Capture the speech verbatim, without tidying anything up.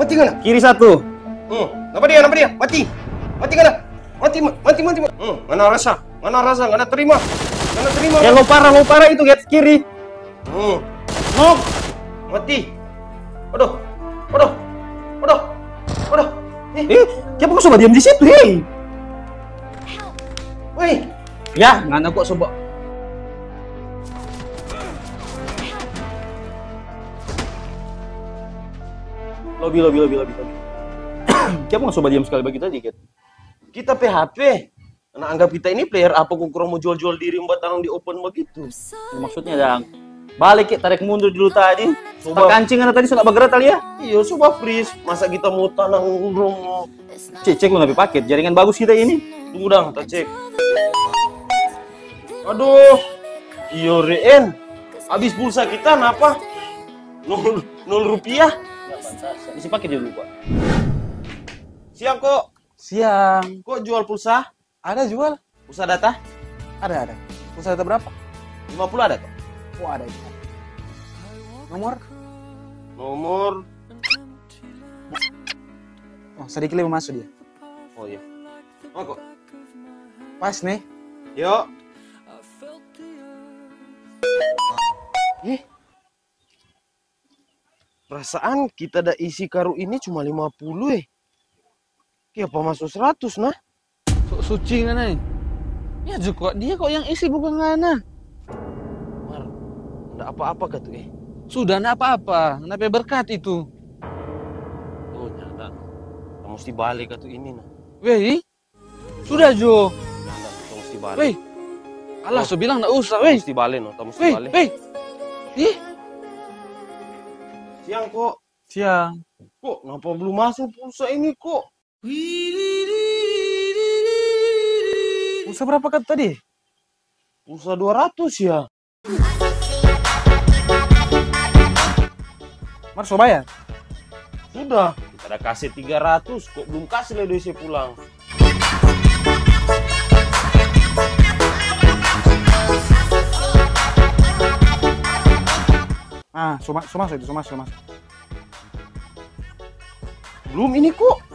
Mati ngana. Kiri satu. Hmm, napa dia, napa dia? Mati. Mati ngana. Mati, ma-, mati, mati, ma-, hmm, ngana rasa. Ngana rasa, ngana terima. Ngana terima. Eh, lo parah, lo parah itu, Get, kiri. Hmm. Nok. Mati. Aduh. Aduh. Aduh. Aduh. Eh. Eh, kiapa kau so badiam di situ, hei? Woi. Ya, ngana kok so ba-, lobi, lobi, lobi, lobi, lobi. Kiapa kau so badiam sekali bagitu aja, Get? Kita pe H P. Ngana anggap kita ini player apa kong kurang mo jual-jual diri mo batanang di open bagitu? Maksudnya, dang, bale ke, tarek mundur dulu tadi. Coba. Takancing ngana tadi so nda bagerak tadi ya? Iyo, coba freeze. Masa kita mo tanang dong mo. Cek, cek lo nda pe paket. Jaringan bagus kita ini. Tunggu dang, ta cek. Aduh. Iyo, reen. Abis pulsa kita napa? Nol, nol rupiah. Isi paket dulu, Pak. Siang, Kok. Siang. Kok jual pulsa? Ada jual. Pulsa data? Ada, ada. Pulsa data berapa? Lima puluh ada, Kok? Oh, ada itu. Nomor? Nomor. Oh, sedikit lebih masuk dia. Oh, iya. Oh, Kok. Pas nih. Yo. Eh? Perasaan kita da isi karu ini cuma lima puluh, eh. Kiapa maso seratus, nah? Sok suci ngana, eh. Ya, jo kok, dia kok yang isi, bukan ngana. Mar, nda apa-apa ka tu, eh? Sudah, nda apa-apa. Ngana pe berkat itu. Oh, nyanda. Ta musti bale ka tu ini, nah. Weh, ih. Sudah jo. Nyanda, ta musti bale. Weh. Alah, so bilang nda usah, weh. Ta musti bale, no. Ta musti bale. Weh, weh. Ih. Siang, Kok. Siang. Kok, napa belum masuk pulsa ini, Kok? Pulsa berapa kata tadi? Pulsa dua ratus ya? Mar so bayar? Sudah, kita da kase tiga ratus, Kok belum kase lei doi se pulang. Ah, so ma-, so maso itu, so maso, so maso. Belum ini, Kok.